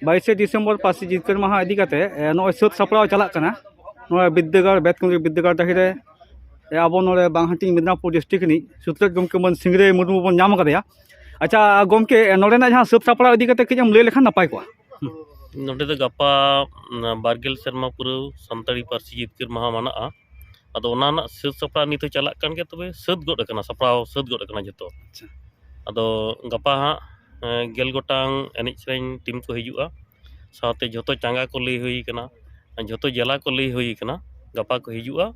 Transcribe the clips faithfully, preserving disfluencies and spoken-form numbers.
ᱵᱟᱭᱤᱥᱮ ᱰᱤᱥᱮᱢᱵᱚᱨ ᱯᱟᱹᱨᱥᱤ ᱡᱤᱛᱠᱟᱹᱨ ᱢᱟᱦᱟ ᱤᱫᱤ ᱠᱟᱛᱮ, ᱮ, ᱱᱚᱜᱼᱚᱭ ᱥᱟᱹᱛ ᱥᱟᱯᱲᱟᱣ ᱪᱟᱞᱟᱜ ᱠᱟᱱᱟ᱾ ᱱᱚᱣᱟ ᱵᱤᱫᱽᱫᱟᱹᱜᱟᱲ, ᱵᱮᱛᱠᱩᱸᱫᱽᱨᱤ ᱵᱤᱫᱽᱫᱟᱹᱜᱟᱲ ᱰᱟᱹᱦᱤ ᱨᱮ, ᱮ, ᱟᱵᱚ ᱱᱚᱰᱮ ᱵᱟᱝᱦᱟᱹᱴᱤᱧ ᱢᱮᱫᱽᱱᱟᱯᱩᱨ ᱰᱤᱥᱴᱨᱤᱠᱴ ᱨᱤᱱᱤᱡ ᱥᱩᱛᱨᱮᱛ ᱜᱚᱢᱠᱮ ᱢᱟᱹᱱ ᱥᱤᱝᱨᱟᱹᱭ ᱢᱩᱨᱢᱩ ᱵᱚᱱ ᱧᱟᱢ ᱟᱠᱟᱫᱮᱭᱟ᱾ ᱟᱪᱪᱷᱟ ᱜᱚᱢᱠᱮ, ᱱᱚᱰᱮᱱᱟᱜ ᱡᱟᱦᱟᱸ ᱥᱟᱹᱛ ᱥᱟᱯᱲᱟᱣ ᱤᱫᱤ ᱠᱟᱛᱮ ᱠᱟᱹᱡ ᱮᱢ ᱞᱟᱹᱭ ᱞᱮᱠᱷᱟᱱ ᱱᱟᱯᱟᱭ ᱠᱚᱜᱼᱟ᱾ ᱱᱚᱰᱮ ᱫᱚ ᱜᱟᱯᱟ, ᱩᱢ, ᱵᱟᱨᱜᱮᱞ ᱥᱮᱨᱢᱟ ᱯᱩᱨᱟᱹᱣ ᱥᱟᱱᱛᱟᱲᱤ ᱯᱟᱹᱨᱥᱤ ᱡᱤᱛᱠᱟᱹᱨ ᱢᱟᱦᱟ ᱢᱟᱱᱟᱜᱼᱟ᱾ ᱟᱫᱚ ᱚᱱᱟ ᱨᱮᱱᱟᱜ ᱥᱟᱹᱛ ᱥᱟᱯᱲᱟᱣ ᱱᱤᱛ ᱦᱚᱸ ᱪᱟᱞᱟᱜ ᱠᱟᱱ ᱜᱮᱭᱟ, ᱛᱚᱵᱮ ᱥᱟᱹᱛ ᱜᱚᱫ ᱟᱠᱟᱱᱟ, ᱥᱟᱯᱲᱟᱣ ᱥᱟᱹᱛ ᱜᱚᱫ ᱟᱠᱟᱱᱟ ᱡᱚᱛᱚ᱾ ᱟᱪᱪᱷᱟ᱾ ᱟᱫᱚ ᱜᱟᱯᱟ ᱦᱟᱸᱜ, ᱮᱸ, ᱜᱮᱞ ᱜᱚᱴᱟᱝ ᱮᱱᱮᱡ ᱥᱮᱨᱮᱧ ᱴᱤᱢ ᱠᱚ ᱦᱤᱡᱩᱜᱼᱟ, ᱥᱟᱶᱛᱮ ᱡᱷᱚᱛᱚ ᱪᱟᱸᱜᱟ ᱠᱚ ᱞᱟᱹᱭ ᱦᱩᱭ ᱠᱟᱱᱟ, ᱡᱷᱚᱛᱚ ᱡᱮᱞᱟ ᱠᱚ ᱞᱟᱹᱭ ᱦᱩᱭ ᱠᱟᱱᱟ, ᱜᱟᱯᱟ ᱠᱚ ᱦᱤᱡᱩᱜᱼᱟ᱾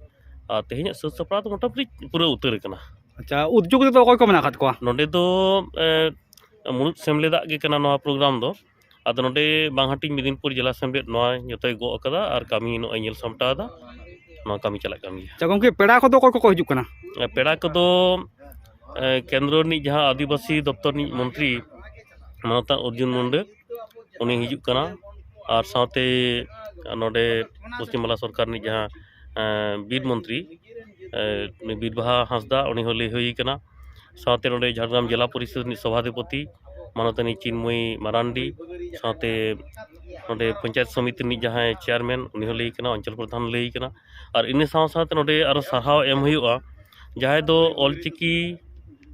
ᱟᱨ ᱛᱮᱦᱮᱧᱟᱜ ᱥᱟᱹᱛ ᱥᱟᱯᱲᱟᱣ ᱫᱚ ᱢᱚᱴᱟᱢᱩᱴᱤ ᱯᱩᱨᱟᱹᱣ ᱩᱛᱟᱹᱨ ᱟᱠᱟᱱᱟ᱾ ᱟᱪᱪᱷᱟ, ᱩᱫᱽᱡᱳᱜᱽ ᱨᱮᱫᱚ ᱚᱠᱚᱭ ᱠᱚ ᱢᱮᱱᱟᱜ ᱟᱠᱟᱫ ᱠᱚᱣᱟ? ᱱᱚᱰᱮ ᱫᱚ, ᱮᱸ, ᱢᱩᱬᱩᱫ ᱥᱮᱢᱞᱮᱫᱟᱜ ᱜᱮ ᱠᱟᱱᱟ ᱱᱚᱣᱟ ᱯᱨᱳᱜᱨᱟᱢ ᱫᱚ᱾ ᱟᱫᱚ ᱱᱚᱰᱮ ᱵᱟᱝᱦᱟᱴᱤᱧ ᱢᱮᱫᱤᱱᱯᱩᱨ ᱡᱮᱞᱟ ᱥᱮᱢᱞᱮᱫ ᱱᱚᱣᱟ ᱡᱚᱛᱚᱭ ᱜᱚᱜ ᱟᱠᱟᱫᱟ ᱟᱨ ᱠᱟᱹᱢᱤ ᱱᱚᱜᱼᱚᱭ ᱧᱮᱞ ᱥᱟᱢᱴᱟᱣ ᱮᱫᱟ᱾ ᱱᱚᱣᱟ ᱠᱟᱹᱢᱤ ᱪᱟᱞᱟᱜ ᱠᱟᱱ ᱜᱮᱭᱟ᱾ ᱟᱪᱪᱷᱟ ᱜᱚᱢᱠᱮ, ᱯᱮᱲᱟ ᱠᱚᱫᱚ ᱚᱠᱚᱭ ᱠᱚᱠᱚ ᱦᱤᱡᱩᱜ ᱠᱟᱱᱟ? ᱮ, ᱯᱮᱲᱟ ᱠᱚᱫᱚ, ᱮ, ᱠᱮᱱᱫᱨᱚ ᱨᱤᱱᱤᱡ ᱡᱟᱦᱟᱸ ᱟᱹᱫᱤᱵᱟᱹᱥᱤ ᱫᱚᱯᱛᱚᱨ ᱨᱤᱱᱤᱡ ᱢᱚᱱᱛᱨᱤ ᱢᱟᱱᱚᱛᱟᱱ ᱚᱨᱡᱩᱱ ᱢᱩᱱᱰᱟᱹ, ᱩᱱᱤ ᱦᱤᱡᱩᱜ ᱠᱟᱱᱟ᱾ ᱟᱨ ᱥᱟᱶᱛᱮ ᱱᱚᱰᱮ ᱯᱚᱥᱪᱤᱢ ᱵᱟᱝᱞᱟ ᱥᱚᱨᱠᱟᱨ ᱨᱤᱱᱤᱡ ᱡᱟᱦᱟᱸ, ᱮ, ᱵᱤᱨ ᱢᱚᱱᱛᱨᱤ, ᱮ, ᱩᱱᱤ ᱵᱤᱨ ᱵᱟᱦᱟ ᱦᱟᱸᱥᱫᱟ, ᱩᱱᱤ ᱦᱚᱸ ᱞᱟᱹᱭ ᱦᱩᱭ ᱠᱟᱱᱟ᱾ ᱥᱟᱶᱛᱮ ᱱᱚᱰᱮ ᱡᱷᱟᱲᱜᱨᱟᱢ ᱡᱮᱞᱟ ᱯᱚᱨᱤᱥᱚᱫᱽ ᱨᱤᱱᱤᱡ ᱥᱚᱵᱷᱟᱯᱚᱛᱤ ᱢᱟᱱᱚᱛᱟᱱᱤ ᱪᱤᱱᱢᱚᱭᱤ ᱢᱟᱨᱟᱱᱰᱤ, ᱥᱟᱶᱛᱮ ᱱᱚᱰᱮ ᱯᱚᱧᱪᱟᱭᱮᱛ ᱥᱚᱢᱤᱛᱤ ᱨᱤᱱᱤᱡ ᱡᱟᱦᱟᱸᱭ ᱪᱮᱭᱟᱨᱢᱮᱱ, ᱩᱱᱤ ᱦᱚᱸ ᱞᱟᱹᱭ ᱠᱟᱱᱟ, ᱚᱧᱪᱚᱞ ᱯᱨᱚᱫᱷᱟᱱ ᱞᱟᱹᱭ ᱠᱟᱱᱟ᱾ ᱟᱨ ᱤᱱᱟᱹ ᱥᱟᱶ ᱥᱟᱶᱛᱮ ᱱᱚᱰᱮ ᱟᱨᱚ ᱥᱟᱨᱦᱟᱣ ᱮᱢ ᱦᱩᱭᱩᱜᱼᱟ ᱡᱟᱦᱟᱸᱭ ᱫᱚ ᱚᱞᱪᱤᱠᱤ,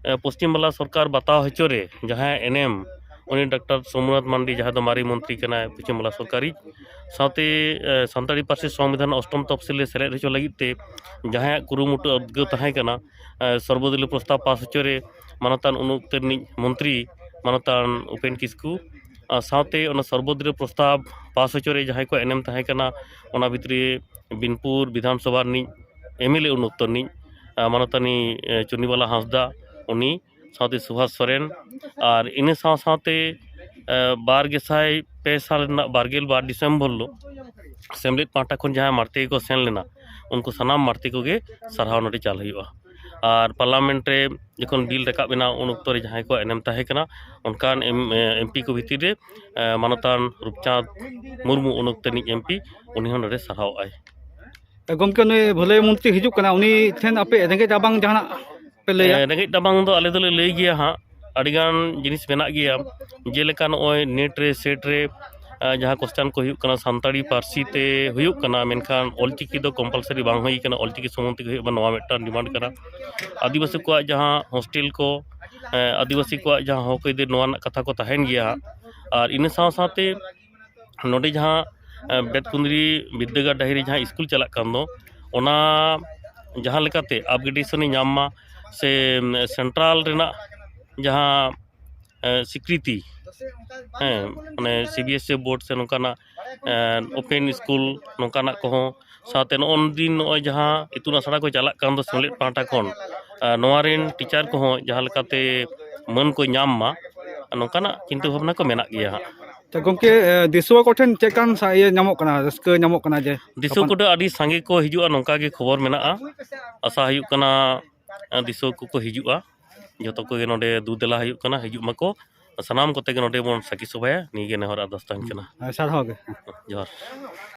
ᱮ, ᱯᱚᱥᱪᱤᱢ ᱵᱟᱝᱞᱟ ᱥᱚᱨᱠᱟᱨ ᱵᱟᱛᱟᱣ ᱦᱚᱪᱚ ᱨᱮ ᱡᱟᱦᱟᱸᱭ ᱮᱱᱮᱢ, ᱩᱱᱤ ᱰᱟᱠᱛᱟᱨ ᱥᱳᱢᱱᱟᱛᱷ ᱢᱟᱱᱰᱤ, ᱡᱟᱦᱟᱸᱭ ᱫᱚ ᱢᱟᱨᱮ ᱢᱚᱱᱛᱨᱤ ᱠᱟᱱᱟᱭ ᱯᱚᱥᱪᱤᱢ ᱵᱟᱝᱞᱟ ᱥᱚᱨᱠᱟᱨ ᱨᱤᱡ, ᱥᱟᱶᱛᱮ, ᱮ, ᱥᱟᱱᱛᱟᱲᱤ ᱯᱟᱹᱨᱥᱤ ᱥᱚᱝᱵᱤᱫᱷᱟᱱ ᱚᱥᱴᱚᱢ ᱛᱚᱯᱥᱤᱞ ᱨᱮ ᱥᱮᱞᱮᱫ ᱦᱚᱪᱚ ᱞᱟᱹᱜᱤᱫ ᱛᱮ ᱡᱟᱦᱟᱸᱭᱟᱜ ᱠᱩᱨᱩᱢᱩᱴᱩ ᱩᱫᱽᱜᱟᱹᱣ ᱛᱟᱦᱮᱸ ᱠᱟᱱᱟ, ᱮ, ᱥᱚᱨᱵᱚᱫᱚᱞᱤᱭᱚ ᱯᱨᱚᱥᱛᱟᱵ ᱯᱟᱥ ᱦᱚᱪᱚ ᱨᱮ ᱢᱟᱱᱚᱛᱟᱱ ᱩᱱ ᱚᱠᱛᱮ ᱨᱤᱱᱤᱡ ᱢᱚᱱᱛᱨᱤ ᱢᱟᱱᱚᱛᱟᱱ ᱩᱯᱮᱱ ᱠᱤᱥᱠᱩ, ᱟᱨ ᱥᱟᱶᱛᱮ ᱚᱱᱟ ᱥᱚᱨᱵᱚᱫᱚᱞᱤᱭᱚ ᱯᱨᱚᱥᱛᱟᱵ ᱯᱟᱥ ᱦᱚᱪᱚ ᱨᱮ ᱡᱟᱦᱟᱸᱭ ᱠᱚ ᱮᱱᱮᱢ ᱛᱟᱦᱮᱸ ᱠᱟᱱᱟ, ᱚᱱᱟ ᱵᱷᱤᱛᱨᱤ ᱵᱤᱱᱯᱩᱨ ᱵᱤᱫᱷᱟᱱ ᱥᱚᱵᱷᱟ ᱨᱤᱱᱤᱡ ᱮᱢ ᱮᱞ ᱮ ᱩᱱ ᱚᱠᱛᱚ ᱨᱤᱱᱤᱡ, ᱟᱨ ᱢᱟᱱᱚᱛᱟᱱᱤ, ᱮ, ᱪᱩᱱᱤᱵᱟᱞᱟ ᱦᱟᱸᱥᱫᱟ, ᱩᱱᱤ ᱥᱟᱶᱛᱮ ᱥᱩᱵᱷᱟᱥ ᱥᱚᱨᱮᱱ, ᱟᱨ ᱤᱱᱟᱹ ᱥᱟᱶ ᱥᱟᱶᱛᱮ, ᱮ, ᱵᱟᱨ ᱜᱮᱥᱟᱭ ᱯᱮ ᱥᱟᱞ ᱨᱮᱱᱟᱜ ᱵᱟᱨᱜᱮᱞ ᱵᱟᱨ ᱰᱤᱥᱮᱢᱵᱚᱨ ᱦᱤᱞᱳᱜ ᱥᱮᱢᱞᱮᱫ ᱯᱟᱦᱴᱟ ᱠᱷᱚᱱ ᱡᱟᱦᱟᱸᱭ ᱢᱟᱬᱛᱮ ᱠᱚ ᱥᱮᱱ ᱞᱮᱱᱟ, ᱩᱱᱠᱩ ᱥᱟᱱᱟᱢ ᱢᱟᱬᱛᱮ ᱠᱚᱜᱮ ᱥᱟᱨᱦᱟᱣ ᱱᱚᱰᱮ ᱪᱟᱞ ᱦᱩᱭᱩᱜᱼᱟ᱾ ᱟᱨ ᱯᱟᱨᱞᱟᱢᱮᱱᱴ ᱨᱮ ᱡᱚᱠᱷᱚᱱ ᱵᱤᱞ ᱨᱟᱠᱟᱵ ᱮᱱᱟ, ᱩᱱ ᱚᱠᱛᱚ ᱨᱮ ᱡᱟᱦᱟᱸᱭ ᱠᱚᱣᱟᱜ ᱮᱱᱮᱢ ᱛᱟᱦᱮᱸ ᱠᱟᱱᱟ, ᱚᱱᱠᱟᱱ ᱮᱢ, ᱮᱢ ᱯᱤ ᱠᱚ ᱵᱷᱤᱛᱤᱨ ᱨᱮ, ᱮ, ᱢᱟᱱᱚᱛᱟᱱ ᱨᱩᱯᱪᱟᱸᱫᱽ ᱢᱩᱨᱢᱩ, ᱩᱱ ᱚᱠᱛᱚ ᱨᱤᱱᱤᱡ ᱮᱢ ᱯᱤ, ᱩᱱᱤ ᱦᱚᱸ ᱱᱚᱰᱮ ᱥᱟᱨᱦᱟᱣ ᱟᱭ᱾ ᱜᱚᱢᱠᱮ, ᱱᱩᱭ ᱵᱷᱟᱹᱞᱟᱹᱭ ᱢᱚᱱᱛᱨᱤ ᱦᱤᱡᱩᱜ ᱠᱟᱱᱟ, ᱩᱱᱤ ᱴᱷᱮᱱ ᱟᱯᱮ ᱨᱮᱸᱜᱮᱡ ᱨᱟᱵᱟᱝ ᱡᱟᱦᱟᱱᱟᱜ ᱯᱮ ᱞᱟᱹᱭᱟ? ᱮ, ᱨᱮᱸᱜᱮᱡ ᱨᱟᱵᱟᱝ ᱫᱚ ᱟᱞᱮ ᱫᱚᱞᱮ ᱞᱟᱹᱭ ᱜᱮᱭᱟ ᱦᱟᱸᱜ, ᱟᱹᱰᱤᱜᱟᱱ ᱡᱤᱱᱤᱥ ᱢᱮᱱᱟᱜ ᱜᱮᱭᱟ, ᱡᱮᱞᱮᱠᱟ ᱱᱚᱜᱼᱚᱭ ᱱᱮᱴ ᱨᱮ ᱥᱮᱴ ᱨᱮ ᱟᱸ, ᱡᱟᱦᱟᱸ ᱠᱚᱥᱪᱟᱱ ᱠᱚ ᱦᱩᱭᱩᱜ ᱠᱟᱱᱟ ᱥᱟᱱᱛᱟᱲᱤ ᱯᱟᱹᱨᱥᱤ ᱛᱮ ᱦᱩᱭᱩᱜ ᱠᱟᱱᱟ, ᱢᱮᱱᱠᱷᱟᱱ ᱚᱞᱪᱤᱠᱤ ᱫᱚ ᱠᱚᱢᱯᱟᱞᱥᱟᱨᱤ ᱵᱟᱝ ᱦᱩᱭ ᱠᱟᱱᱟ, ᱚᱞᱪᱤᱠᱤ ᱥᱩᱢᱩᱝ ᱛᱮᱜᱮ ᱦᱩᱭᱩᱜ ᱢᱟ, ᱱᱚᱣᱟ ᱢᱤᱫᱴᱟᱝ ᱰᱤᱢᱟᱱᱰ ᱠᱟᱱᱟ᱾ ᱟᱹᱫᱤᱵᱟᱹᱥᱤ ᱠᱚᱣᱟᱜ ᱡᱟᱦᱟᱸ ᱦᱳᱥᱴᱮᱞ ᱠᱚ, ᱮᱸ, ᱟᱹᱫᱤᱵᱟᱹᱥᱤ ᱠᱚᱣᱟᱜ ᱡᱟᱦᱟᱸ ᱦᱚᱠ ᱟᱹᱭᱫᱟᱹᱨ, ᱱᱚᱣᱟ ᱨᱮᱱᱟᱜ ᱠᱟᱛᱷᱟ ᱠᱚ ᱛᱟᱦᱮᱱ ᱜᱮᱭᱟ ᱦᱟᱸᱜ᱾ ᱟᱨ ᱤᱱᱟᱹ ᱥᱟᱶ ᱥᱟᱶᱛᱮ ᱱᱚᱰᱮ ᱡᱟᱦᱟᱸ, ᱮᱸ, ᱵᱮᱛᱠᱩᱸᱫᱽᱨᱤ ᱵᱤᱨᱫᱟᱹᱜᱟᱲ ᱰᱟᱹᱦᱤ ᱨᱮ ᱡᱟᱦᱟᱸ ᱥᱠᱩᱞ ᱪᱟᱞᱟᱜ ᱠᱟᱱ ᱫᱚ, ᱚᱱᱟ ᱡᱟᱦᱟᱸ ᱞᱮᱠᱟᱛᱮ ᱟᱯᱜᱨᱮᱰᱮᱥᱚᱱ ᱮ ᱧᱟᱢ ᱢᱟ, ᱥᱮ, ᱮᱸ, ᱥᱮᱱᱴᱨᱟᱞ ᱨᱮᱱᱟᱜ ᱡᱟᱦᱟᱸ, ᱮᱸ, ᱥᱤᱠᱨᱤᱛᱤ, ᱦᱮᱸ, ᱢᱟᱱᱮ C B S E board ᱥᱮ ᱱᱚᱝᱠᱟᱱᱟᱜ, ᱮᱸ, ᱳᱯᱮᱱ ᱥᱠᱩᱞ ᱱᱚᱝᱠᱟᱱᱟᱜ ᱠᱚᱦᱚᱸ, ᱥᱟᱶᱛᱮ ᱱᱚᱜᱼᱚ ᱫᱤᱱ ᱱᱚᱜᱼᱚᱭ ᱡᱟᱦᱟᱸ ᱤᱛᱩᱱ ᱟᱥᱲᱟ ᱠᱚ ᱪᱟᱞᱟᱜ ᱠᱟᱱ ᱫᱚ ᱥᱮᱢᱞᱮᱫ ᱯᱟᱦᱴᱟ ᱠᱷᱚᱱ, ᱮᱸ, ᱱᱚᱣᱟ ᱨᱮᱱ ᱴᱤᱪᱟᱨ ᱠᱚᱦᱚᱸ ᱡᱟᱦᱟᱸ ᱞᱮᱠᱟᱛᱮ ᱢᱟᱹᱱ ᱠᱚ ᱧᱟᱢ ᱢᱟ, ᱱᱚᱝᱠᱟᱱᱟᱜ ᱪᱤᱱᱛᱟᱹ ᱵᱷᱟᱵᱽᱱᱟ ᱠᱚ ᱢᱮᱱᱟᱜ ᱜᱮᱭᱟ ᱦᱟᱸᱜ᱾ ᱛᱚ ᱜᱚᱢᱠᱮ, ᱮᱸ, ᱫᱤᱥᱩᱣᱟᱹ ᱠᱚᱴᱷᱮᱱ ᱪᱮᱫ ᱠᱟᱱ ᱥᱟ-, ᱤᱭᱟᱹ ᱧᱟᱢᱚᱜ ᱠᱟᱱᱟ, ᱨᱟᱹᱥᱠᱟᱹ ᱧᱟᱢᱚᱜ ᱠᱟᱱᱟ ᱡᱮ ᱫᱤᱥᱩᱣᱟᱹ ᱦᱚᱯᱚᱱ ᱠᱚᱫᱚ ᱟᱹᱰᱤ ᱥᱟᱸᱜᱮ ᱠᱚ ᱦᱤᱡᱩᱜᱼᱟ, ᱱᱚᱝᱠᱟ ᱜᱮ ᱠᱷᱚᱵᱚᱨ ᱢᱮᱱᱟᱜᱼᱟ᱾ ᱟᱥᱟ ᱦᱩᱭᱩᱜ ᱠᱟᱱᱟ, ᱮᱸ, ᱫᱤᱥᱩᱣᱟᱹ ᱠᱚᱠᱚ ᱦᱤᱡᱩᱜᱼᱟ, ᱡᱚᱛᱚ ᱠᱚᱜᱮ ᱱᱚᱰᱮ ᱫᱩ ᱫᱮᱞᱟ ᱦᱩᱭᱩᱜ ᱠᱟᱱᱟ, ᱦᱤᱡᱩᱜ ᱢᱟᱠᱚ, ᱥᱟᱱᱟᱢ ᱠᱚᱛᱮ ᱜᱮ ᱱᱚᱰᱮ ᱵᱚᱱ ᱥᱟᱹᱠᱷᱤ ᱥᱚᱵᱷᱟᱭᱟ, ᱱᱤᱭᱟᱹ ᱜᱮ ᱱᱮᱦᱚᱨ ᱟᱨᱫᱟᱥ ᱛᱟᱦᱮᱱ ᱠᱟᱱᱟ᱾ ᱦᱮᱸ, ᱥᱟᱨᱦᱟᱣ ᱜᱮ᱾ ᱡᱚᱦᱟᱨ᱾